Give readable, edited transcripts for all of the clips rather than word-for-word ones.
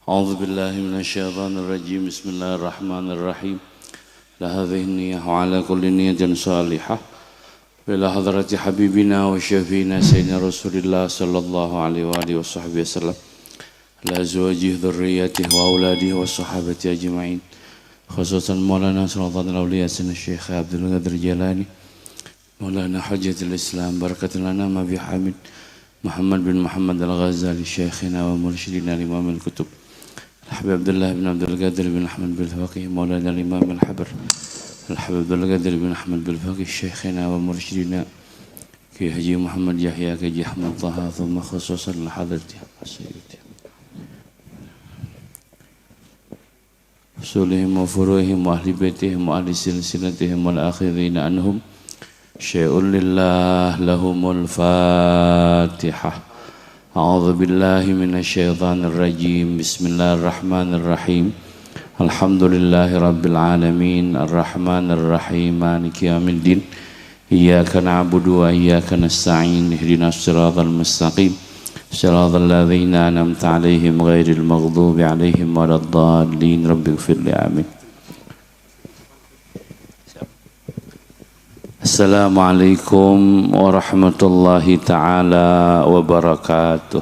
أعوذ بالله من الشيطان الرجيم. بسم الله الرحمن الرحيم. لهذه النية وعلى كل نية صالحة إلى حضرة حبيبنا وشفينا سيدنا رسول الله صلى الله عليه وآله وصحبه وسلم، على أزواجه، ذريته وأولاده والصحابة أجمعين، خصوصا مولانا سلطان الأولياء سيدنا الشيخ عبد القادر الجيلاني، مولانا حجة الإسلام، بركة لنا ما بحامد محمد بن محمد الغزالي، شيخنا ومرشدنا الإمام الكتب الحبيب عبد الله بن عبد القادر بن أحمد بالفقيه، مولانا الإمام الحبر الحبيب عبد القادر بن أحمد بالفقيه، شيخنا ومرشدنا كي حجي محمد يحيى كي أحمد طه، ثم خصوصا لحضرته سيدي أصولهم وفروعهم وأهل بيتهم وأهل سلسلتهم والآخذين عنهم شيء لله لهم الفاتحة. أعوذ بالله من الشيطان الرجيم. بسم الله الرحمن الرحيم. الحمد لله رب العالمين الرحمن الرحيم مالك يوم الدين إياك نعبد وإياك نستعين اهدنا الصراط المستقيم صراط الذين أنعمت عليهم غير المغضوب عليهم ولا الضالين رب اغفر لي آمين. Assalamualaikum warahmatullahi ta'ala wabarakatuh.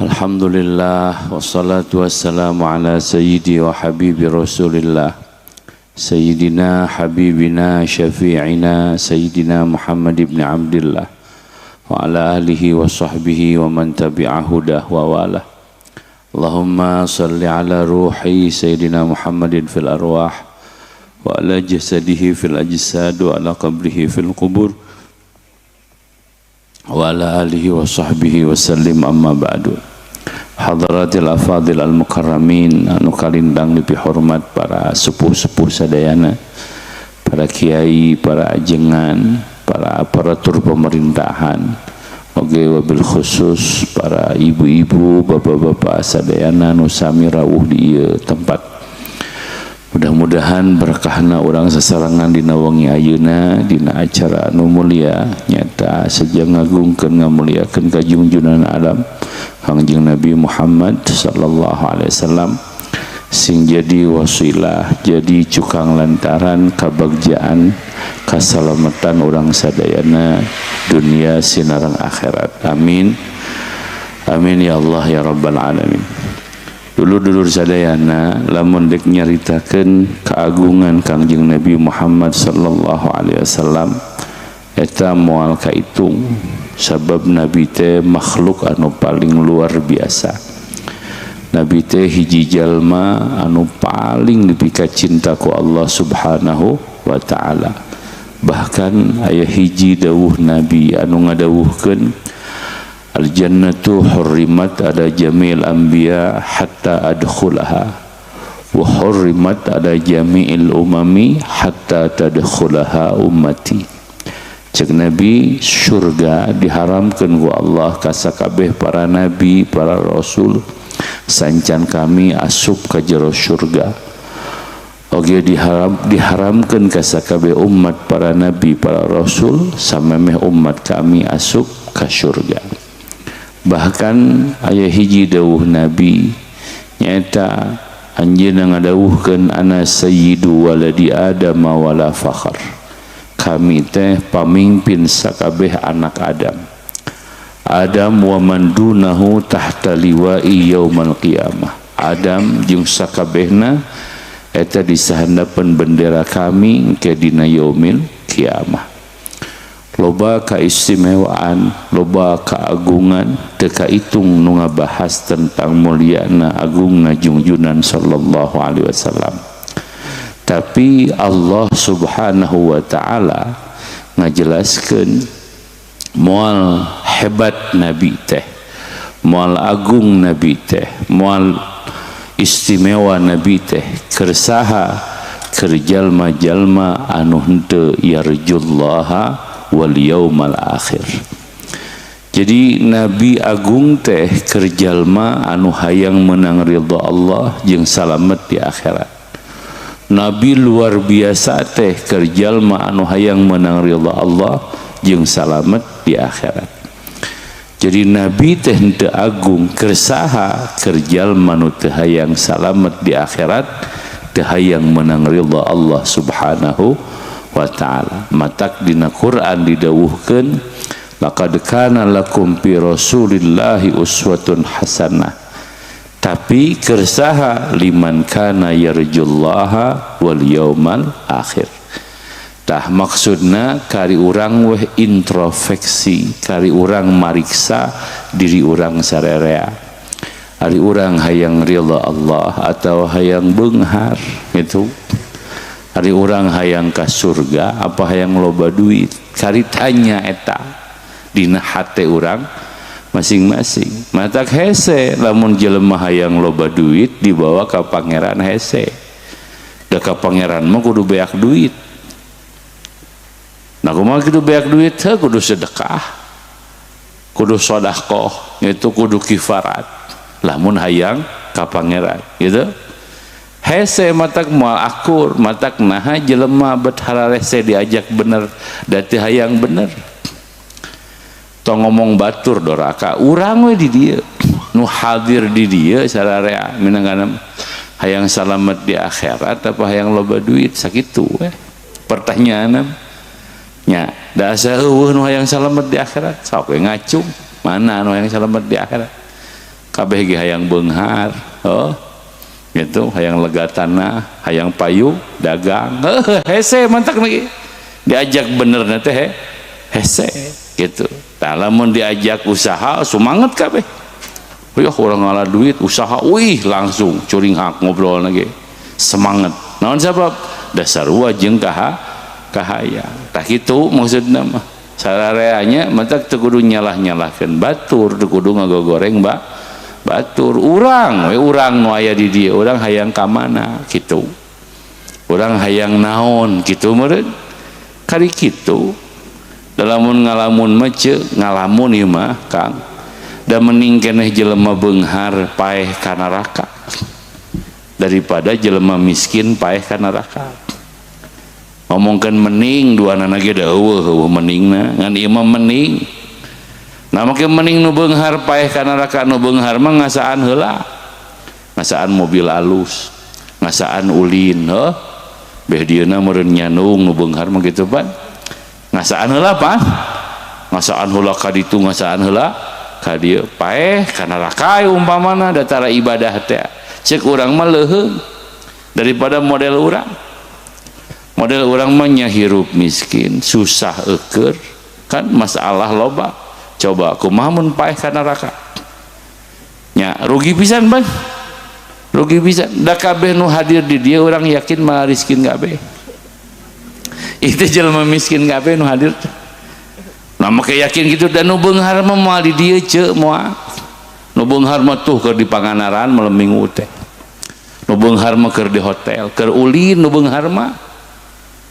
Alhamdulillah wassalatu wassalamu ala sayyidi wa habibi rasulillah sayyidina habibina syafi'ina sayyidina Muhammad ibn Abdillah wa ala alihi wa sahbihi wa man tabi'a hudah wa walah. Allahumma salli ala ruhi sayyidina Muhammadin fil arwah wa ala jasadihi fil ajsad wa ala qabrihi fil qubur wa ala alihi wa sahbihi wa sallim. Amma ba'du. Hadratil afadil al mukarramin, anu kalindang dipihormat para sepuh-sepuh sadayana, para kiai, para ajengan, para aparatur pemerintahan, oge wabil khusus para ibu-ibu, bapak-bapak sadayana nu sami rawuh di ieu tempat. Mudah-mudahan berkahna urang sasarengan dina wengi ayeuna dina acara anu mulia nyata seja ngagungkeun ngamuliakeun kajungjunan alam Kangjeng Nabi Muhammad sallallahu alaihi wasallam, sing jadi wasilah, jadi cukang lantaran kabagjaan kasalamatan urang sadayana dunia sinareng akhirat. Amin amin ya Allah ya rabbal alamin. Dulur-dulur sadayana, lamun dek nyaritakeun keagungan Kangjeng Nabi Muhammad sallallahu alaihi wasallam eta moal kaitung, sabab Nabi teh makhluk anu paling luar biasa. Nabi teh hiji jalma anu paling dipika cinta ku Allah Subhanahu wa taala. Bahkan aya hiji dawuh Nabi anu ngadawuhkeun al-jannatu hurrimat ala jami'il anbiya hatta adkhulaha wa hurrimat ala jami'il umami hatta tadkhulaha ummati. Cek Nabi, surga diharamkeun ku Allah ka sakabeh para nabi, para rasul, sancan kami asup ka jero surga. Oge diharamkeun ka sakabeh umat para nabi, para rasul, samemeh umat kami asup ka surga. Bahkan aya hiji dawuh Nabi nyaeta anjeunna ngadawuhkeun ana sayyidu waladi Adam wala fakhr. Kami teh pamimpin sakabeh anak Adam. Adam wa man dunahu tahta liwa'i yaumal qiyamah. Adam jeung sakabehna eta disahandapeun bendera kami ke dina yaumil qiyamah. Loba kaistimewaan, loba keagungan, teu kaitung nu ngabahas tentang mulyana agungna jungjunan sallallahu alaihi wasallam. Tapi Allah Subhanahu wa taala ngajelaskeun moal hebat nabi teh, moal agung nabi teh, moal istimewa nabi teh keur saha, keur jalma-jalma anu henteu yarjullaha wal yaumal akhir. Jadi Nabi agung teh keur jalma anu hayang menang ridha Allah jeung salamet di akhirat. Nabi luar biasa teh keur jalma anu hayang menang ridha Allah jeung salamet di akhirat. Jadi nabi teh henteu agung keur saha, keur jalma nu teu hayang salamet di akhirat, teu hayang menang ridha Allah Subhanahu wa taala. Matak dina Quran didawuhkeun laqad kana lakum fi rasulillahi uswatun hasanah. Tapi keur saha, liman kana yarjullaha wal yaumal akhir. Tah maksudna kari urang weh introspeksi, kari urang mariksa diri urang sarerea. Ari urang hayang ridha Allah atau hayang beunghar gitu. Ari urang hayang ka surga apa hayang loba duit? Kari tanya eta dina hate urang masing-masing. Matak hese lamun jelema hayang loba duit dibawa ka pangeran hese. Da ka pangeran mah kudu beak duit. Nah, kumaha kitu beak duit? Heuh, kudu sedekah, kudu sedekah, itu kudu kifarat. Lamun hayang ka pangeran gitu. Hese matak moal akur, matak naha jelema bet hararese diajak bener, da teu hayang bener. Tong ngomong batur doraka, urang we di dieu, nu hadir di dieu sararea minangkana hayang salamet di akhirat apa hayang loba duit, sakitu we pertanyaan. Nya, da asa euweuh nu hayang salamet di akhirat, sok we ngacung, mana nu hayang salamet di akhirat? Kabeh ge hayang beunghar, oh. Gitu, hayang lega tanah, hayang payu dagang. Heuh, hese mantak lagi. Diajak bener na teh hese gitu. Tah lamun diajak usaha sumanget kabeh. Wih, urang ngalah duit usaha, wih langsung curinghak ngobrol lagi. Semangat. Naon sabab? Dasar jeung kaha kahayang. Tah kitu maksudna mah. Sarareanya matak teu kudu nyalah-nyalahkeun batur, teu kudu ngagogoreng batur. Urang we urang nu aya di dieu, urang hayang ka mana kitu. Urang hayang naon kitu meureun. Kari kitu. Lamun ngalamun mah ceu, ngalamun ieu mah Kang. Da mending keneh jelema beunghar paeh ka neraka daripada jelema miskin paeh ka neraka. Ngomongkeun mening duanana ge da eueuh eueuh meningna, ngan ieu mah mening. Nah make mening nu beunghar paeh ka neraka, nu beunghar mah ngasaan heula. Ngasaan mobil alus, ngasaan ulin, heuh. Beh dieuna meureun nyanung nu beunghar mah kitu pan. Ngasaan heula pan. Ngasaan heula ka ditu, ngasaan heula ka dieu, paeh ka neraka umpamana datara ibadah teh. Ceuk urang mah leuheung daripada model urang. Model urang mah nya hirup miskin, susah eueur, kan masalah loba. Coba kumaha mun paeh ka neraka? Nya rugi pisan ban. Rugi pisan. Da kabeh nu hadir di dieu urang yakin mah miskin kabeh. Itu jelema miskin kabeh nu hadir. Nah make yakin gitu dan nu beunghar mah moal di dieu ceu moal. Nu beunghar mah tuh keur di Pangandaran malam minggu teh. Nu beunghar mah keur di hotel, keur ulin nu beunghar mah.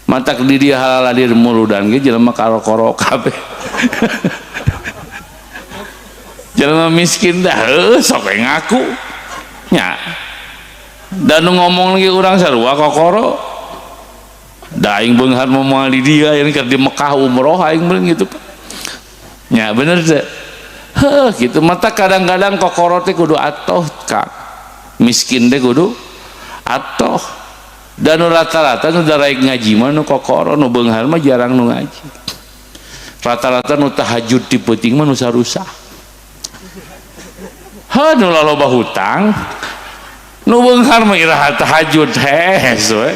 Matak di dieu halaladir muludan ge jelema karokoro kabeh. Jelema miskin dah heuh sok we ngaku. Nya. Dan nu ngomong lagi urang sarua kokoro. Da aing beunghar mah moal di dieu aing keur di Mekah umroh aing meureun gitu. Nya bener teh. Heuh gitu mata kadang-kadang kokoro teh kudu atoh Kang. Miskin teh kudu atoh. Dan nu rata-rata nu daraek ngaji mah nu kokoro, nu beunghar mah jarang nu ngaji. Rata-rata nu tahajud di peuting mah nu sarusah. Heuh nu laloba hutang, nu beunghar mah iraha tahajud hes we.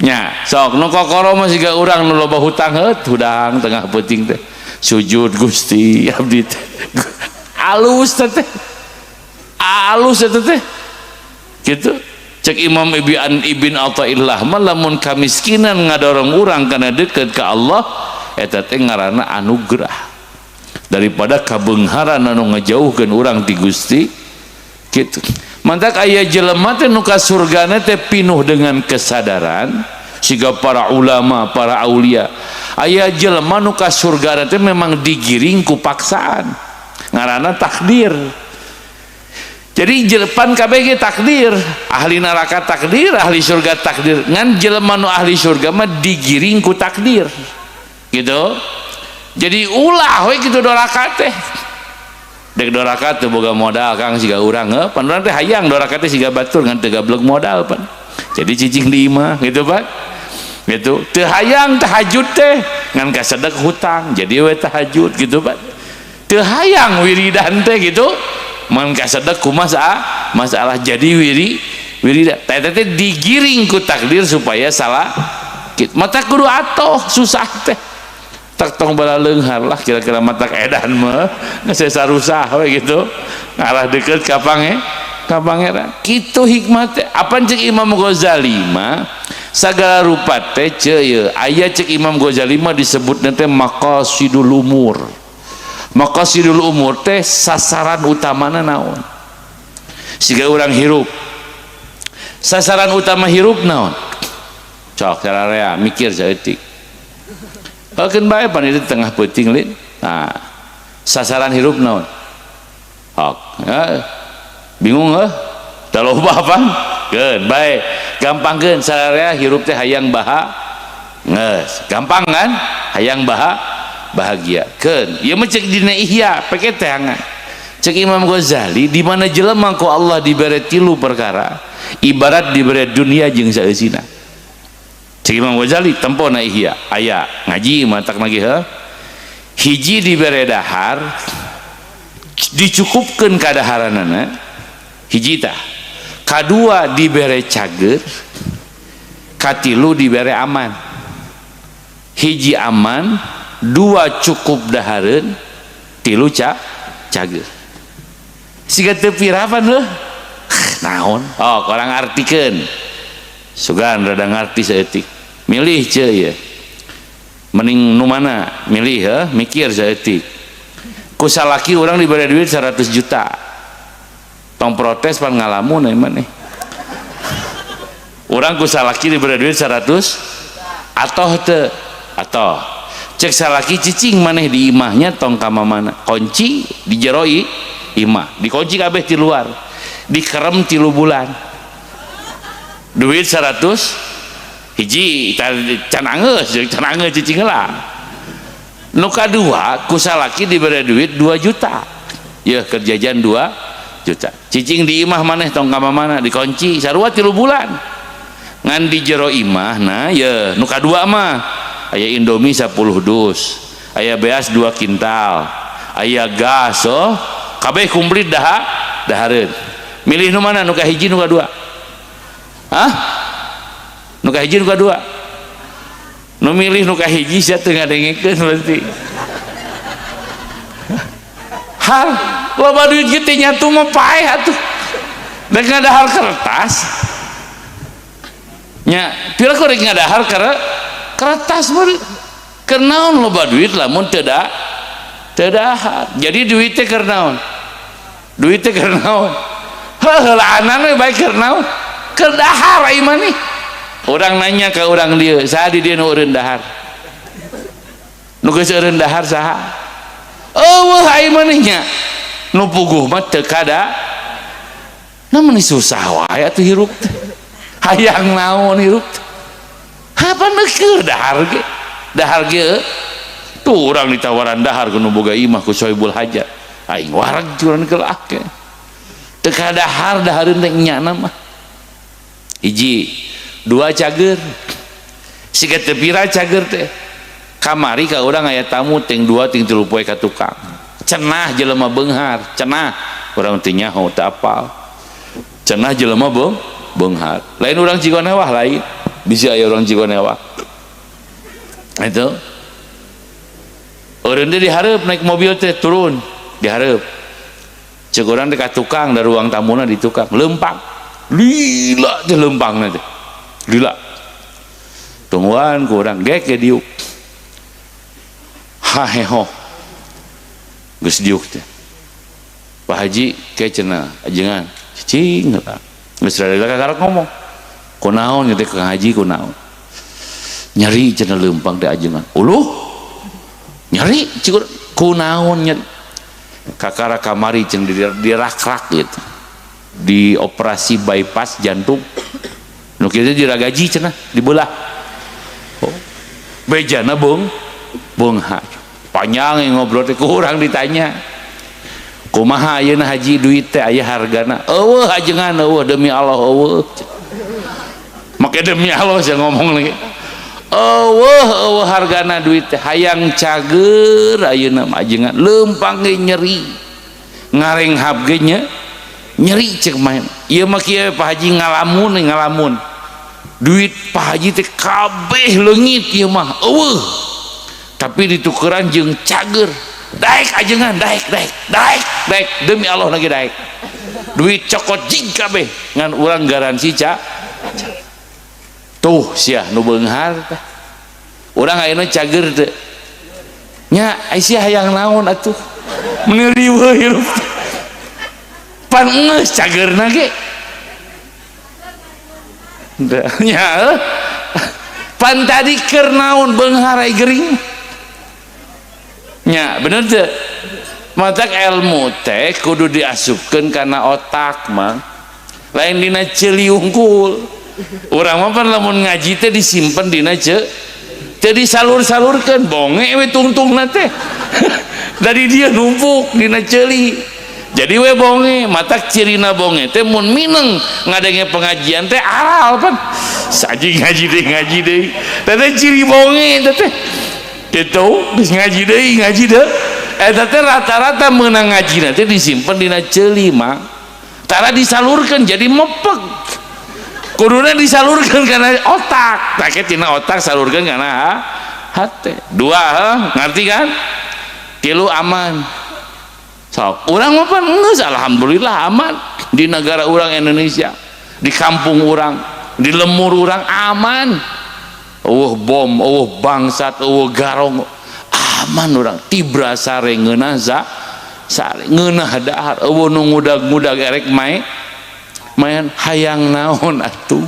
Nya sok nu kokoro mah siga urang nu loba hutang heuh hudang tengah peuting teh. Sujud Gusti abdi teh. Alus teh. Alus teh. Gitu. Cek Imam Ibn Athaillah mah lamun kamiskinan ngadorong urang kana deukeut ka Allah eta teh ngaranna anugerah. Daripada kabeungharan anu ngajauhkeun urang ti Gusti gitu. Mantak aya jelema teh nu ka surgana teh pinuh dengan kesadaran siga para ulama, para aulia. Aya jelema nu ka surgana teh memang digiring ku paksaan. Ngaranna takdir. Jadi jelepan KBG takdir, ahli neraka takdir, ahli surga takdir. Ngan jelema nu ahli surga mah digiring ku takdir. Gitu. Jadi ulah we kitu doraka teh. Dek doraka teu boga modal Kang siga urang heuh, pan urang teh hayang doraka teh siga batur ngan teu gablek modal pan. Jadi cicing di imah gitu Pak. Gitu. Teu hayang tahajud teh ngan kasedek hutang, jadi we tahajud gitu Pak. Teu hayang wiridan teh gitu. Man kasedek kumaha masalah jadi wiridan. Teh teh digiring ku takdir supaya salah. Mata kudu atoh susah teh. Tak tong bala leunghar lah kira-kira matak edan mah geus sarusah we gitu ngarah deket ka ka pangeran kitu hikmah teh. Apan cek Imam Ghazali mah sagala rupa teh ceu ieu aya cek Imam Ghazali mah disebutna teh maqasidul umur. Maqasidul umur teh sasaran utamana naon? Siga urang hirup, sasaran utama hirup naon? Cok sararea mikir saeutik. Keun bae pan itu tengah peuting lin. Nah, sasaran hirup naon? Ok, ya. Bingung heuh? Da loba pan? Keun bae. Gampangkeun sararea hirup teh hayang geus, gampang kan? Hayang bahagia. Keun, ieu mah cek dina Ihya peke teangan. Cek Imam Ghazali di mana jelema ku Allah dibere tilu perkara, ibarat dibere dunia jeung saeusina. Cek Imam Ghazali tempo na Ihya aya ngaji matak lagi heuh. Hiji dibere dahar dicukupkeun kadaharanana hiji tah, kadua dibere cager, katilu dibere aman. Hiji aman, dua cukup dahareun, tilu cager. Siga teu pirapan heuh naon? Oh, kurang artikeun. Sugan rada ngarti saeutik. Milih ceu ieu. Mending nu mana? Milih heuh, mikir saeutik. Ku salaki urang dibere duit 100 juta. Tong protes pan ngalamun euy maneh. Urang ku salaki dibere duit 100 atoh teu? Atoh. Cek salaki cicing maneh di imahnya tong ka mana? Kunci di jero imah, dikunci kabeh di luar. Dikerem 3 bulan. Duit 100 hiji can anggeus, can anggeus cicing heula. Nu kadua ku salaki dibere duit 2 juta. Yeuh keur jajan 2 juta. Cicing di imah maneh tong ka mana, dikunci sarua 3 bulan. Ngan di jero imah nah yeuh nu kadua mah aya Indomie 10 dus, aya beas 2 kintal, aya gas, oh kabeh komplit dahareun. Milih nu mana? Nu kahiji nu kadua? Hah? Nu kahiji nu kadua? Nu milih nu kahiji sia teu ngadengekeun berarti. Hal loba duit ge teh nyatu mah paeh atuh. Rek ngadahar kertas. Nya, pira ku rek ngadahar kertas mah. Keur naon loba duit lamun teu dahar. Jadi duit teh keur naon? Duit teh keur naon? Heuh heulaanan we bae keur naon? Keur dahar ai maneh. Urang nanya ka urang dieu, saha di dieu nu eureun dahar? Nu geus eureun dahar saha? Eueuh ai maneh nya. Nu puguh mah teu kada. Nah meuni susah wae atuh hirup teh. Hayang naon hirup teh? Apa keur dahar ge? Dahar ge tuh urang ditawaran dahar ku nu boga imah ku Sohibul Hajat. Aing wareg curang kelah ke. Teu kadahar dahareun teh nyana mah. Hiji, dua cager. Siga teu pira cager teh. Kamari ka urang aya tamu ting 2 ting 3 poe ka tukang. Cenah jelema beunghar, cenah urang teu nyaho teu apal. Cenah jelema beunghar. Lain urang Cigonewah lain. Bisi aya urang Cigonewah. Itu. Eureun teh dihareup naik mobil teh turun, dihareup. Cek urang teh ka tukang da ruang tamuna di tukang, leumpang. Lila teh leumpangna teh. Lila. Tungguan ku urang gek ge diuk. Haheho. Geus diuk teh. Pak Haji ke cenah ajengan cicing heula. Geus rada kakarek ngomong. Kunaon ieu teh Kang Haji kunaon? Nyeri cenah leumpang teh ajengan. Uluh. Nyeri cik kunaon nyeri. Kakara kamari cenah dirak-rak gitu. Di operasi bypass jantung. Nu kieu diragaji cenah dibelah. Oh. Bejana beunghar. Panjang yang ngobrol teh kurang ditanya. Kumaha ayeuna haji duit teh aya hargana? Eueuh ajengan, eueuh, demi Allah eueuh. Make demi Allah saya ngomong lagi. Eueuh, eueuh hargana duit teh. Hayang cager ayeuna mah ajengan, leumpang ge nyeri. Ngarenghap ge nyeri cek main. Ieu mah kieu Pak Haji, ngalamun ngalamun. Duit Pak Haji teh kabeh leungit ieu mah eueuh. Tapi ditukeran jeung cager. Daek ajengan, daek, daek, daek, daek, demi Allah lagi daek. Duit cokot jig kabeh ngan urang garansi ca. Tuh sia nu beunghar teh. Urang ayeuna cager teu? Nya ai sia hayang naon atuh? Meuni riweuh hirup. Pan geus cagerna ge. Nya pan tadi keur naon beunghar ai gering? Nya bener teu? Matak ilmu teh kudu diasupkeun kana otak mah. Lain dina ceuli wungkul. Urang mah pan lamun ngaji teh disimpen dina teu disalur-salurkeun, bonge we tungtungna teh. Dari dia numpuk dina ceuli. Jadi we bonge, matak cirina bonge teh mun mineng ngadenge pengajian teh aral pan. Saji ngaji deui, ngaji deui. Teh ciri bonge teh. Gitu, geus ngaji deui, ngaji deui. Eta teh rata-rata meunang ngaji teh disimpen dina ceuli mah. Tara disalurkeun jadi mepek. Kuduna disalurkeun kana otak. Tah tina otak salurkeun kana hate. Dua, ngerti kan? Tilu, aman. Sok, urang mah pan geus alhamdulillah aman di negara urang Indonesia, di kampung urang, di lemur urang aman. Eueuh bom, eueuh bangsat, eueuh garong, aman urang. Tibra sare ngeunah sare ngeunah dahar, eueuh nu ngudag-ngudag erek mae main, hayang naon atuh?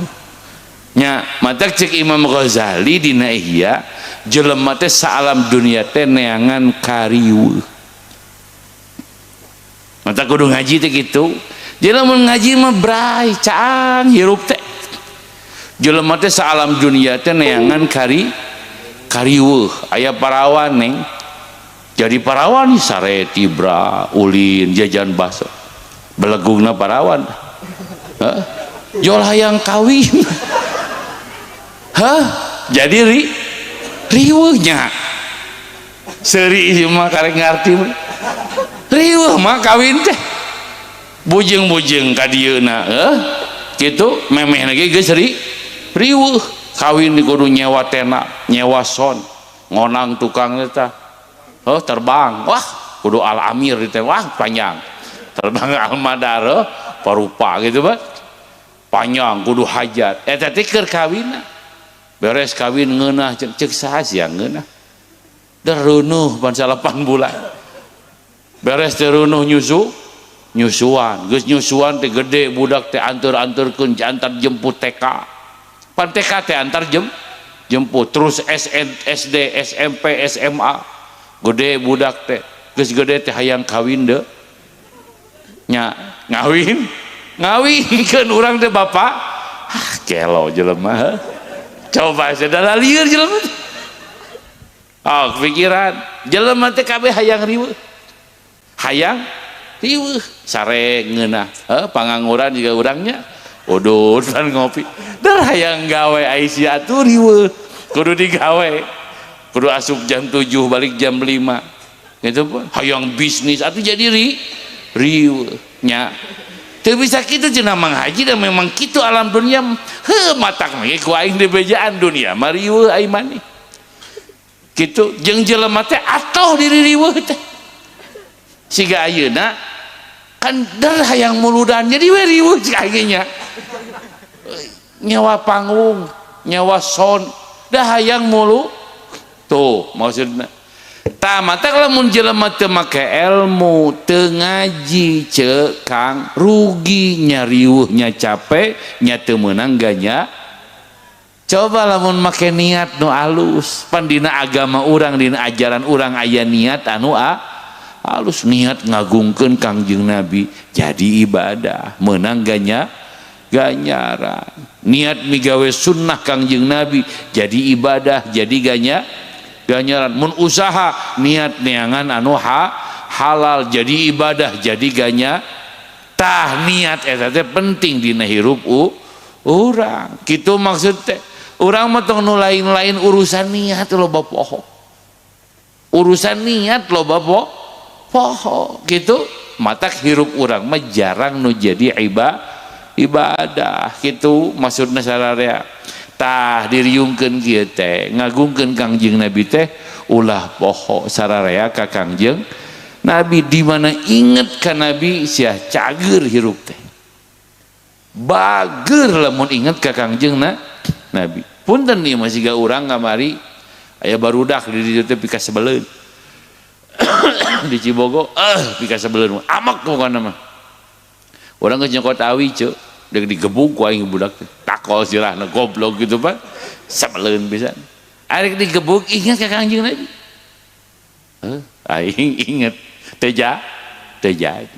Nya matak cek Imam Ghazali dina Ihya, jelema teh saalam dunia teh neangan kariweuh. Matak kudu ngaji teh kitu. Jelema ngaji mah bray caang hirup teh. Jelema teh saalam dunia teh neangan kariweuh. Aya parawan neng jadi parawan sare tibra ulin jajan baso belegungna parawan. Hah? Jol hayang kawin. Hah? Jadi riweuhnya seuri ieu mah karek ngarti riweuh mah kawin teh bujeng-bujeng ka dieuna kitu memeh lagi geus riweuh kawin di kudu nyewa tena, nyewa son, ngonang tukang eta. Oh, terbang. Wah, kudu Al Amir itu, wah panjang. Terbang Almadar parupa gitu pak. Panjang kudu hajat. Eta teh keur kawin. Beres kawin ngeunah, cek cek saha sia ngeunah. Derunuh pan 8 bulan. Beres terunuh nyusu, nyusuan. Geus nyusuan teh gede budak teh anteur-anteurkeun antar jemput TK. Pan TK teh antar jemput terus SN, SD, SMP, SMA. Gede budak teh. Geus gede teh hayang kawin deh. Nya ngawin, ngawinkeun urang teh bapak. Ah, gelo jelema. Coba saudara lieur jelema. Oh, kepikiran. Jelema teh kabeh hayang riweuh. Hayang riweuh, sare ngeunah. Heuh, pangangguran juga urangnya. Udut pan ngopi. Der hayang gawe ai sia atuh riweuh. Kudu digawe. Kudu asup jam 7 balik jam 5. Gitu pun. Hayang bisnis atuh jadi riweuh nya. Teu bisa kitu cenah Mang Haji dan memang kitu alam dunia. Heuh, matak ge ku aing dibejaan dunia mah riweuh ai maneh. Kitu jeung jelema teh atoh diri riweuh teh. Siga ayeuna kan der hayang muludan jadi we riweuh cik aing nya. Nyewa panggung, nyewa sound, dah hayang mulu. Tuh maksudna. Tah matak lamun jelema teu make ilmu, teu ngaji ceuk Kang, rugi nya, riweuhnya capek nya, teu meunang ganya. Coba lamun make niat nu alus, pan dina agama urang, dina ajaran urang aya niat anu alus, niat ngagungkeun Kangjeng Nabi jadi ibadah, meunang ganya ganjaran. Niat migawe sunnah Kangjeng Nabi jadi ibadah, jadi ganjaran. Mun usaha niat neangan anu Halal jadi ibadah, jadi ganya. Tah, niat eta teh penting dina hirup urang. Kitu maksud teh. Urang mah tong nu lain-lain, urusan niat loba poho. Urusan niat loba poho gitu. Matak hirup urang mah jarang nu jadi ibadah gitu maksudna sararea. Tah, diriungkeun kieu teh ngagungkeun Kangjeng Nabi teh ulah poho sararea ka Kangjeng Nabi. Di mana inget ka Nabi, sia cager hirup teh, bager lamun inget ka Kangjeng Nabi. Punten nih, masih gak urang kamari aya barudak di dieu teh pikasebeleun di Cibogo, pikasebeleun amak pokona mah. Urang geus nyokot awi, ceu, dek digebuk ku aing budak teh, takol sirahna, goblok gitu, Pak. Sebeleun pisan. Arek digebuk, ingat ka Kangjeng Nabi. Aing inget teja teh jadi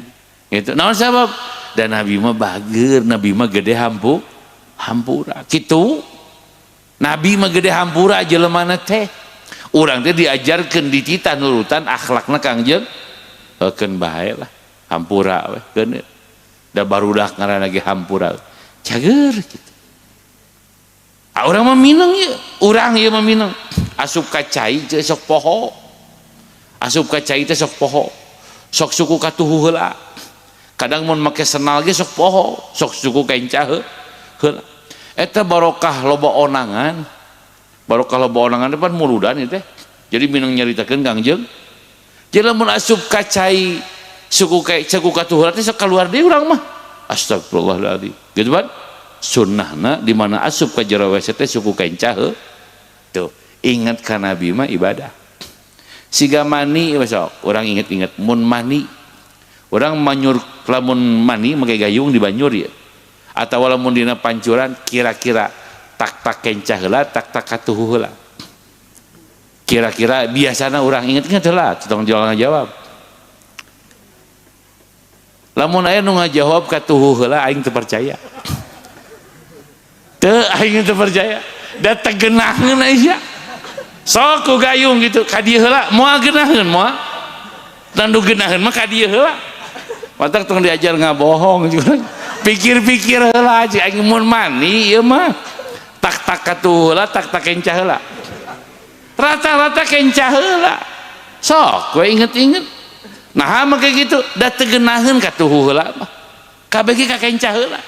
gitu. Naon sabab? Dan Nabi mah bager, Nabi mah gede hampura gitu. Nabi mah gede hampura jelemana teh. Urang teh diajarkeun, dititah nurutan akhlakna Kangjeng, keun bae lah, hampura we keun. Da barudak ngaranna ge hampura, cager gitu. Ah, urang mah mineng ieu, urang ieu mah mineng asup ka cai teh sok poho, asup ka cai teh sok poho, sok suku katuhu heula. Kadang mun make senal ge sok poho, sok suku kenca heula. Eta barokah loba onangan, barokah loba onangan depan muludan ieu teh. Jadi mineng nyaritakeun Kangjeng. Jadi lamun asup ka cai suku kayak suku katuhu heula teh sok keluar deui urang mah, astagfirullahaladzim gitu kan. Sunnahna di mana asup ka jero WC teh suku kenca tuh, ingat ka Nabi mah ibadah. Siga mani sok urang inget-inget, mun mani urang manyur, lamun mani make gayung di banyur ya, atau lamun dina pancuran, kira-kira tak tak kencah heula, tak tak katuhu heula kira-kira? Biasana urang inget-inget heula, tong jawab. Jawab, lamun aya nu ngajawab katuhu heula, aing teu percaya, teu, aing teu percaya, da teu geunaheun. Aisyah sok ku gayung gitu ka dieu heula, moal geunaheun, moal. Dan nu geunaheun mah ka dieu heula. Matak tong diajar ngabohong, pikir-pikir heula aja. Aing mun mani ieu mah tak tak katuhu heula, tak tak kencah heula? Rata-rata kencah heula. Sok we inget-inget. Nah, mah kayak gitu, da teu geunaheun katuhu heula mah, kabeh ge ka kencah heula.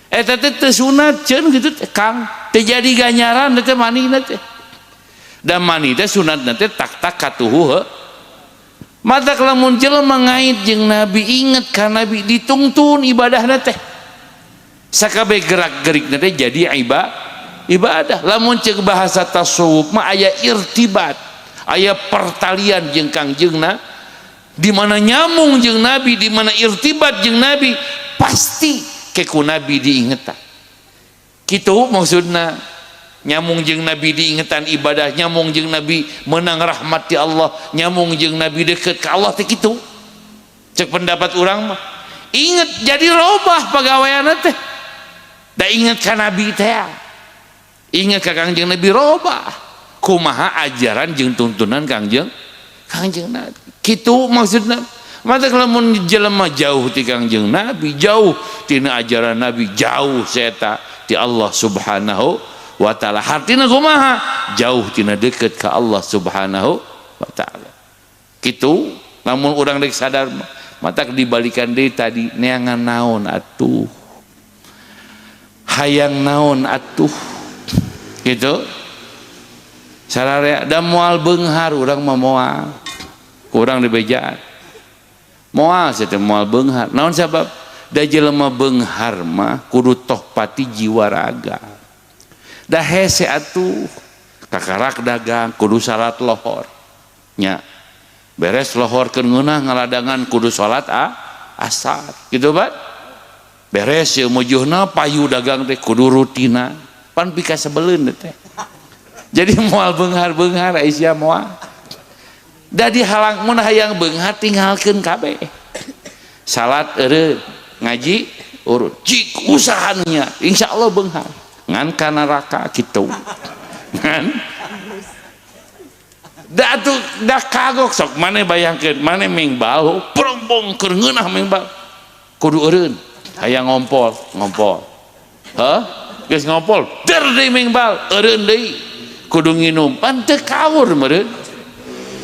Eta teh teu sunat ceun gitu teh, Kang. Teu jadi ganjaran teh manina teh. Dan mani teh sunatna teh tak tak katuhu heuh. Matak lamun jelema ngait jeung Nabi, inget ka Nabi, ditungtun ibadahna teh, sakabeh gerak gerikna teh jadi ibadah. Lamun ceuk bahasa tasawuf mah aya irtibat, aya pertalian jeung Kangjengna. Di mana nyambung jeung Nabi, di mana irtibat jeung Nabi, pasti ke ku Nabi diingetan. Kitu maksudna. Nyambung jeung Nabi diingetan ibadah, nyambung jeung Nabi menang rahmat di Allah, nyambung jeung Nabi deket ke Allah teh kitu. Cek pendapat urang mah inget, jadi robah pagawean teh. Da inget ka Nabi teh, inget ka Kangjeng Nabi, robah kumaha ajaran jeung tuntunan Kangjeng Kangjeng Nabi. Kitu maksudna. Mata lamun jelema jauh ti Kangjeng Nabi, jauh tina ajaran Nabi, jauh seta ti Allah Subhanahu wa Ta'ala. Hartina kumaha? Jauh tina deket ke Allah Subhanahu wa Ta'ala. Kitu namun urang rek sadar. Matak dibalikan deui tadi, neangan naon atuh, hayang naon atuh gitu sararea. Da moal beunghar urang mah, moal. Kurang dibejaan, moal sia teh, moal beunghar. Naon sabab? Da jelema beunghar mah kudu tohpati jiwa raga. Da hese atuh, kakarak dagang kudu salat lohor nya, beres lohor keur ngeunah ngaladangan kudu salat asar gitu. Pak, beres ieu mujuhna payu dagang teh kudu rutina, pan pikasebeleun teh. Jadi moal beunghar-beunghar Aisyah, moal. Da dihalang. Mun hayang beunghar, tinggalkeun kabeh, salat eureun, ngaji urut, cik usahanya, insyaallah beunghar, ngan ka neraka kitu. Ngan Da atuh da kagok sok maneh bayangkeun maneh mengbal prombong keur ngeunah mengbal kudu eureun hayang ngompol ngompol. Hah? Geus ngompol der deui mengbal eureun deui kudu nginum pan teu kawur meureun.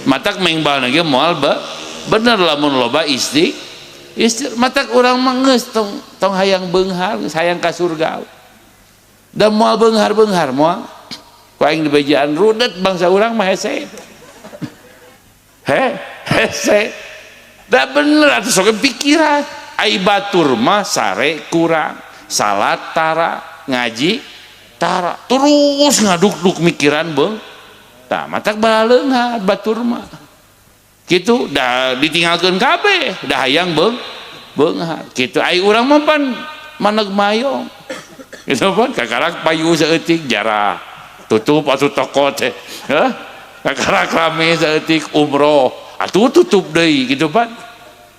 Matak mengbal ge moal bener lamun loba isti matak urang mah geus tong hayang beunghar geus hayang ka surga. Da moal beunghar-beunghar moal. Ku aing dibejaan rudet bangsa urang mah hese. He, hese. Da bener atuh sok pikiran. Ai batur mah sare kurang, salat tara, ngaji tara, terus ngaduk-duk mikiran beung. Tah matak balaleunghat batur mah. Kitu da ditinggalkeun kabeh, da hayang beunghar. Kitu ai urang mah pan maneg mayong. Kitu pan kakarak payu saeutik jarah. Tutup atuh toko teh. Hah? Kakarak rame saeutik umroh atuh tutup deui kitu pan.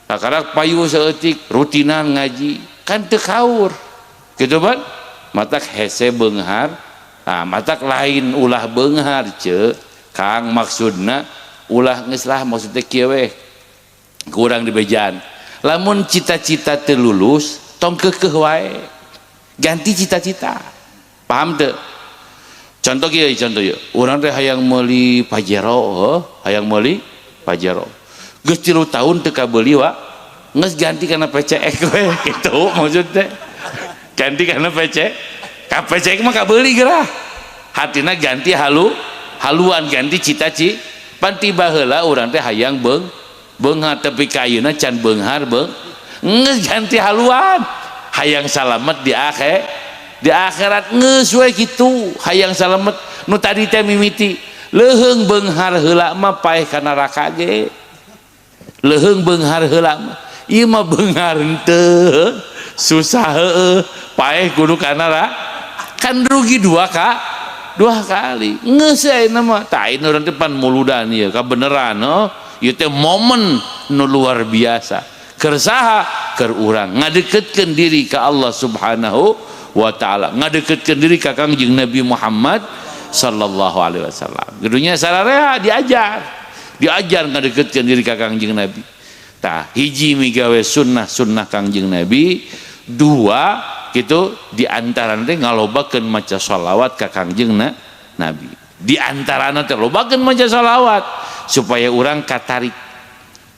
Kakarak payu saeutik rutinan ngaji kan teu kaur. Kitu pan. Matak hese beunghar. Nah, matak lain ulah beunghar ce Kang maksudna ulah geus lah maksudna kieu we. Kurang dibejaan. Lamun cita-cita teu lulus tong keukeuh wae. Ganti cita-cita. Paham teu? Contoh kieu, contoh ieu. Urang teh hayang meuli Pajero, heuh, hayang meuli Pajero. Geus 3 tahun teu kabeuli wa, geus ganti kana PCX we kitu maksud teh. Ganti kana PC. Ka PCX mah kabeuli geurah. Hatina ganti haluan ganti cita-cita. Pan tiba heula urang teh hayang beunghar tapi ka ayeuna can beunghar geus ganti haluan. Hayang salamet di akhir. Di akhirat geus we kitu hayang salamet nu tadi teh mimiti leuheung beunghar heula mah paeh ka neraka ge leuheung beunghar heula mah ieu mah beunghar henteu susah heueuh paeh kudu ka neraka kan rugi dua kali geus ayeuna mah tah ayeuna urang teh pan muludan ieu kabeneran heuh ieu teh momen nu luar biasa keur saha keur urang ngadeukeutkeun diri ka Allah Subhanahu wa ta'ala ngadeukeutkeun diri ka Kangjeng Nabi Muhammad sallallahu alaihi wasallam. Gedunya sararea diajar ngadeukeutkeun diri ka Kangjeng Nabi. Tah hiji migawe sunnah-sunnah Kangjeng Nabi, dua kitu di antarana teh ngalobakeun maca shalawat ka Kangjeng Nabi. Di antarana teh lobakeun maca shalawat supaya urang katarik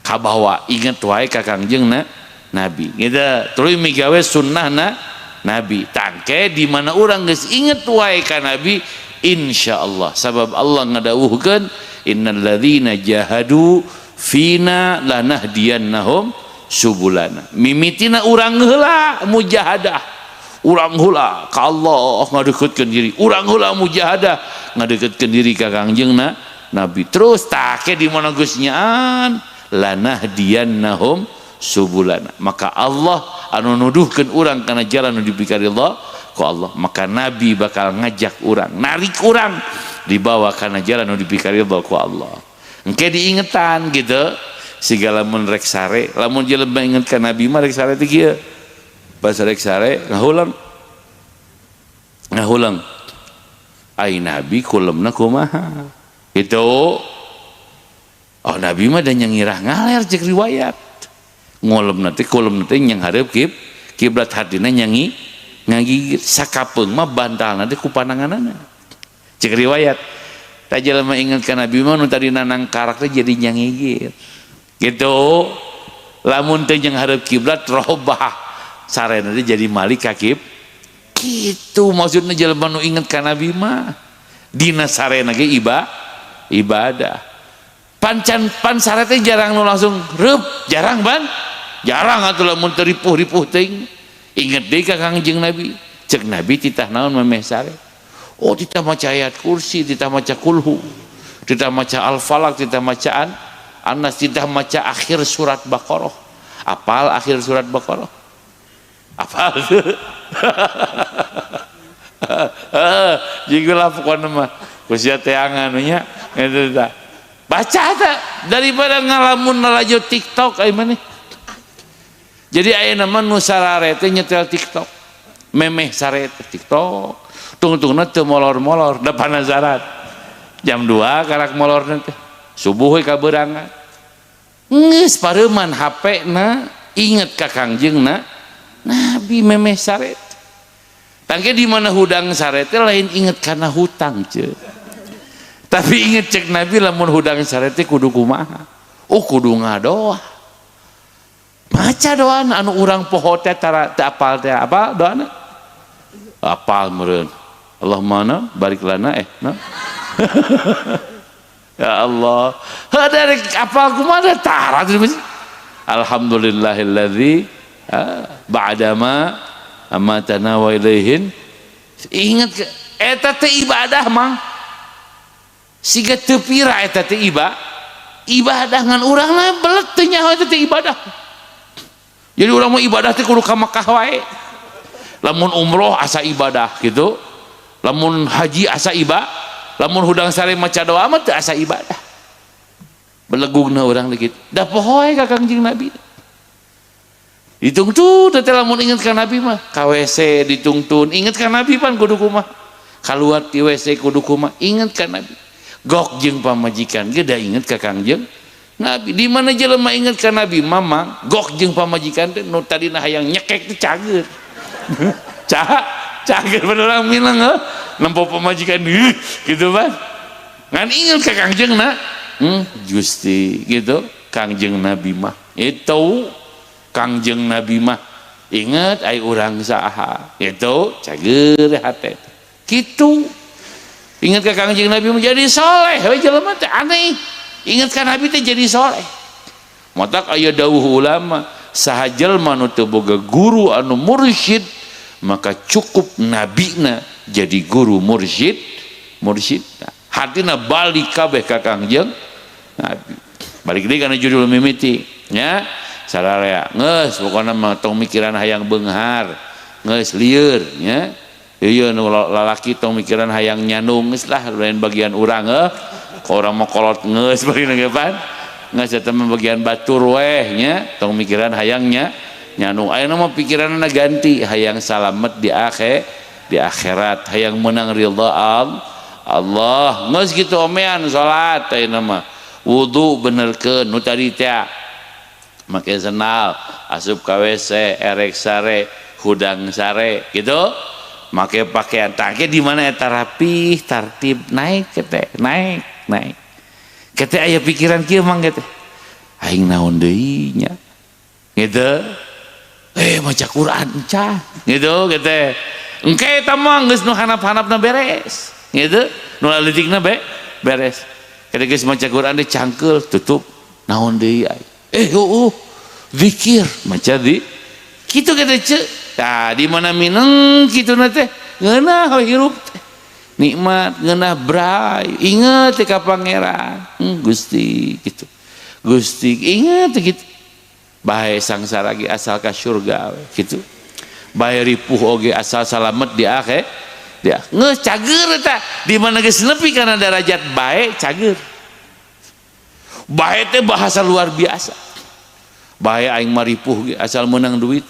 kabawa inget wae ka Kangjeng Nabi. Gitu terus migawe sunnahna Nabi. Tangke di mana urang geus inget wae ka Nabi insyaallah sabab Allah ngadawuhkeun innal ladzina jahadu fina lanahdiyannahum subulana. Mimitina urang heula mujahadah, urang heula ka Allah ngadeukeutkeun diri, urang heula mujahadah ngadeukeutkeun diri ka Kangjeng Nabi. Terus take di mana geus nyaan lanahdiyannahum subulana. Maka Allah anu nuduhkeun urang kana jalan nu dipikaridha ku Allah, maka Nabi bakal ngajak urang, narik urang dibawa kana jalan nu dipikaridha ku Allah. Engke diingetan gitu siga lamun rek sare, lamun jelema inget ka Nabi mah rek sare teh kieu. Pas rek sare ngahulang. Ngahulang. Ai Nabi kulemna kumaha? Gitu. Oh Nabi mah da nyangirah ngaler cek riwayat. Ngolem nanti kulem nanti yang hareup kiblat hatina nyangi ngagigir sakapeung mah bantal nanti ku pananganana cek riwayat. Tah jelema inget ka Nabi mah nu tadi nanang karakter jadi nyangigir gitu. Lamun teu jeung hareup kiblat robah sarena teh jadi malik ka kitu maksudna jelema nu inget ka Nabi mah dina sarena ge ibadah. Pancan pan sare teh jarang nu langsung reup jarang ban jarang atuh lamun teu ripuh-ripuh teuing inget deui ka Kangjeng Nabi cek Nabi titah naon memeh sare oh titah maca ayat kursi titah maca kulhu titah maca al-falaq titah macaan Anas titah maca akhir surat Baqarah apal akhir surat Baqarah apal jeung lah pokona mah ku sia teangan nya eta tah baca tah daripada ngalamun lalajo TikTok ai maneh. Jadi ayeuna mah nu sarare teh nyetel TikTok memeh sare teh TikTok tungtungna teu molor-molor da panasaran jam 2 karak molor teh. Subuh we kaberangan. Geus pareuman HP na inget ka Kangjeng na Nabi memeh sare. Tangke di mana hudang sare teh lain inget karena hutang ce. Tapi inget cek Nabi lamun hudang sare teh kudu kumaha? Oh kudu ngadoa. Maca doa anu urang poho teh tara teu apal teh apa doana? Apal meureun. Allahumma na barik lana na. Ya Allah. Heuh dari apal kumaha tara teh. Alhamdulillahilladzi ba'dama amatana wa ilaihin. Ingat eta teh ibadah mang. Siga teu pira eta teh ibadah ngan urang mah belet teu nyaho eta teh ibadah. Jadi urang mah ibadah teh kudu ka Mekah wae. Lamun umroh asa ibadah gitu. Lamun haji asa ibadah, lamun hudang sare maca doa mah teu asa ibadah. Belegugna urang teh kitu. Da poho ka Kangjeng Nabi. Ditungtun teh lamun inget ka Nabi mah, ka WC ditungtun, inget ka Nabi pan kudu kumaha. Kaluar ti WC kudu kumaha, inget ka Nabi. Gok jeung pamajikan ge da inget ka Kangjeng Nabi. Di mana jelema inget ka Nabi mamang, gok jeung pamajikan teh nu tadina hayang nyekek teh cager. Cager bener urang minang heuh. Nempo pamajikan gitu pan. Ngan inget ka Kangjeng na, Gusti gitu, Kangjeng Nabi mah. Itu Kangjeng Nabi mah inget ai urang saha gitu, cager hate. Kitu. Ingat ka Kangjeng Nabi menjadi soleh we jelema teh aneh. Ingat ka Nabi teh jadi soleh. Matak aya dawuh ulama, saha jelema nu teu boga guru anu mursyid, maka cukup nabina jadi guru mursyid, mursyid. Hatina balik kabeh ka Kangjeng Nabi. Balik deui kana judul mimiti nya. Sararea geus pokona mah tong mikiran hayang beunghar, geus lieur nya. Ieu nu lalaki tong mikiran hayang nyandung geus lah lain bagian urang heuh. Urang mah kolot geus bari ge pan. Geus eta mah bagian batur weh nya, tong mikiran hayangnya nyandung. Ayeuna mah pikiranna ganti hayang salamet di akhir, di akhirat, hayang menang ridha Allah. Geus kitu omean salat ayeuna mah. Wudu benerkeun nu tadi teh. Make sendal, asup ka WC, erek sare, hudang sare gitu. Make pakaian tangke di mana eta rapih, tartib naik kete, naik, naik. Kete aya pikiran kieu mang kete. Aing naon deui nya. Gitu. Maca Quran cah. Gitu kete. Engke eta mah geus nu hanap-hanapna beres. Gitu. Nu lalitikna beres. Kete geus maca Quran teh cangkeul tutup naon deui aing. Zikir maca di kitu kete ceu. Tah di mana mineng kitu na teh ngeunah we hirup teh. Nikmat ngeunah bray, inget teh ka pangeran. Gusti gitu. Gusti inget teh gitu. Bae sangsara ge asal ka surga we gitu. Bae ripuh oge asal salamet di akhir. Dia geus cager eta di mana geus nepi kana derajat bae cager. Bae teh bahasa luar biasa. Bae aing mah ripuh ge asal menang duit.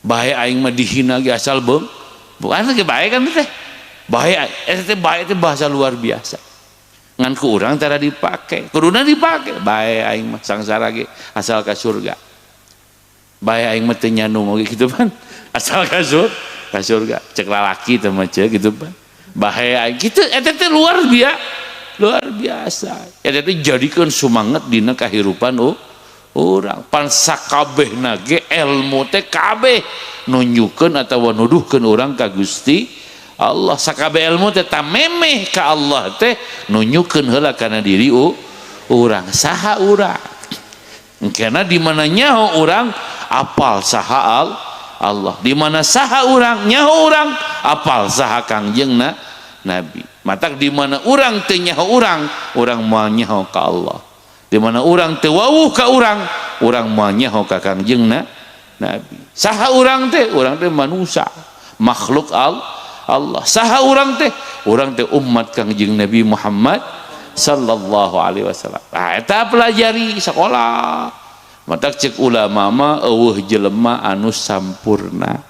Bae aing mah dihina ge asal beung. Bukan ge bae kan teh. Bae eta teh bae teh bahasa luar biasa. Ngan ku urang tara dipake. Kuduna dipake. Bae aing mah sangsara ge asal ka surga. Bae aing mah teu nyandung oge kitu pan. Asal ka surga. Cek lalaki teh mah cek gitu pan. Bae aing kitu eta teh luar biasa. Luar biasa. Eta teh jadikeun sumanget dina kahirupan urang. Pan sakabehna ge ilmu teh kabeh nunjukeun atawa nuduhkeun urang ka Gusti Allah. Sakabeh ilmu teh tamemeh ka Allah teh nunjukeun heula kana diri urang. Saha urang? Karena di mana nyaho urang apal saha Allah. Di mana saha urang nyaho urang apal saha Kangjeng Nabi. Matak di mana urang teu nyaho urang, urang moal nyaho ka Allah. Di mana urang teu wawuh ka urang, urang moal nyaho ka Kangjeng Nabi. Saha urang teh? Urang teh manusia, makhluk Allah. Saha urang teh? Urang teh umat Kangjeng Nabi Muhammad sallallahu alaihi wasallam. Nah, eta pelajari sekolah. Matak cek ulama mah eueuh jelema anu sampurna.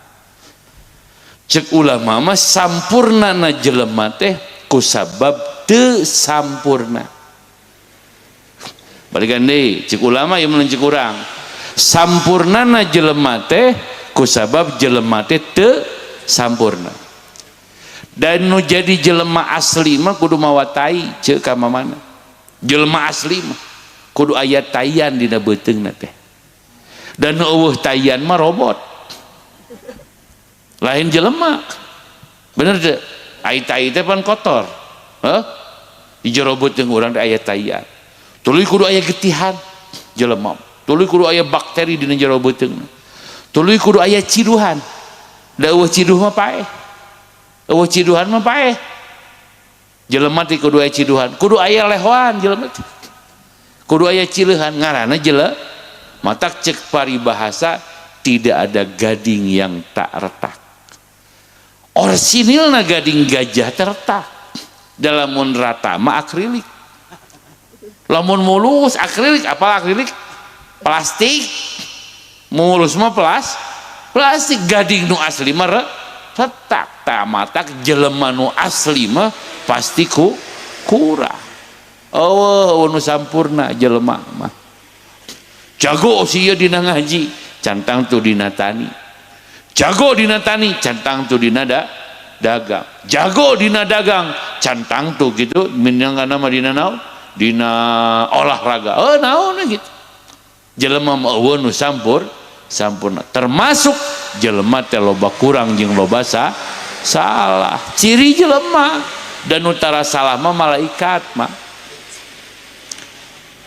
Cek ulama mah sampurnana jelema teh kusabab teu sampurna. Balikan deui cik ulama ieu mun cik urang. Sampurnana jelema teh kusabab jelema teh teu sampurna. Dan nu jadi jelema asli mah kudu mawa tai ceuk ka mamana. Jelema asli mah kudu aya taian dina beuteungna teh. Dan nu eueuh taian mah robot. Lain jelema. Bener teu? Ai tai teh pan kotor. Heuh? Di jero beuteung urang teh aya taian. Tuluy kudu aya getihan jelema. Tuluy kudu aya bakteri dina jero beuteungna. Tuluy kudu aya ciduhan. Da eueuh ciduh mah paeh. Eueuh ciduhan mah paeh. Jelema teh kudu aya ciduhan, kudu aya lehoan jelema teh. Kudu aya cileuhan ngaranna jelema. Matak cek paribahasa tidak ada gading yang tak retak. Orsinilna gading gajah terretak. Lamun rata mah akrilik. Lamun mulus akrilik, apa akrilik? Plastik. Mulus mah plastik. Gading nu asli mah retak. Tak matak jelema nu asli mah pasti kurang. Eueuh nu sampurna jelema mah. Jago si ieu dina ngaji, cantang tu dina tani. Jago dina tani, cantang tu dina dagang. Jago dina dagang, cantang tu gitu minangka mah dina naon? Dina olahraga. Oh naon gitu. Jelema mah eueuh nu sampurna. Termasuk jelema teh loba kurang jeung loba salah. Ciri jelema dan utara salah mah malaikat mah.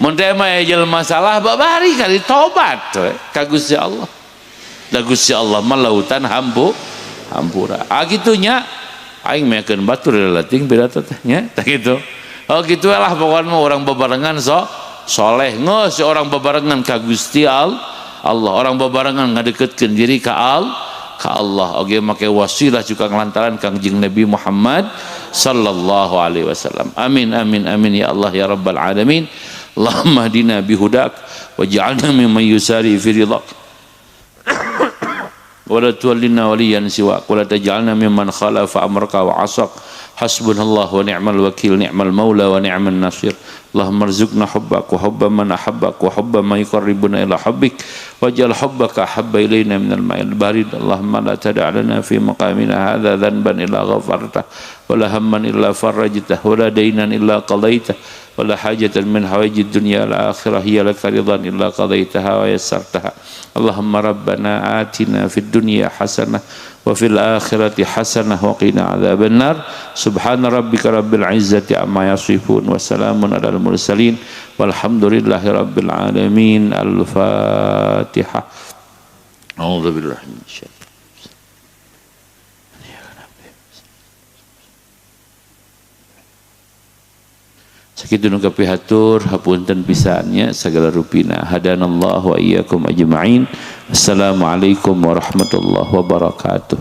Mun teh mah jelema salah babari kali tobat we ka Gusti Allah. Da Gusti Allah mah lautan hampura. Ah kitunya aing mekeun batur leutik pidato teh nya tah kitu. Oh kitu lah pokokna mah urang bebarengan soleh geus orang bebarengan ka Gusti Allah, orang bebarengan ngadeukeutkeun diri ka Allah oge make wasilah juga ngelantaran Kangjeng Nabi Muhammad sallallahu alaihi wasallam. Amin amin amin ya Allah ya rabbal alamin. Allahumma hdina bihudak waj'alna mimman yusari fi ridhak wa la tuwallina waliyan siwak wa la taj'alna mimman khalafa amraka wa asak. Hasbunallah wa ni'mal wakil, ni'mal maula wa ni'man nasir. Allahumma rzuqna hubbak wa hubba man ahabbak wa hubba man yuqarribuna ila hubbik waj'al hubbaka ahabba ilayna minal ma'il barid. Allahumma la tada' lana fi maqamina hadha dhanban illa ghafartah wa la hamman illa farajtah wa la daynan illa qadaytah wa la hajatan min hawaijid dunya wal akhirah hiya laka ridhan illa qadaytaha wa yassartaha. Allahumma rabbana atina fid dunya hasanah wa fil akhirati hasanah wa qina adzaban nar. Subhana rabbika rabbil izzati amma yasifun wa salamun alal mursalin walhamdulillahi rabbil alamin. Al-Fatihah. A'udzu billahi minasyaitonir rajim. Sakitu nu kapihatur hapunten pisannya sagala rupina. Hadanallahu wa iyyakum ajmain. Assalamualaikum warahmatullahi wabarakatuh.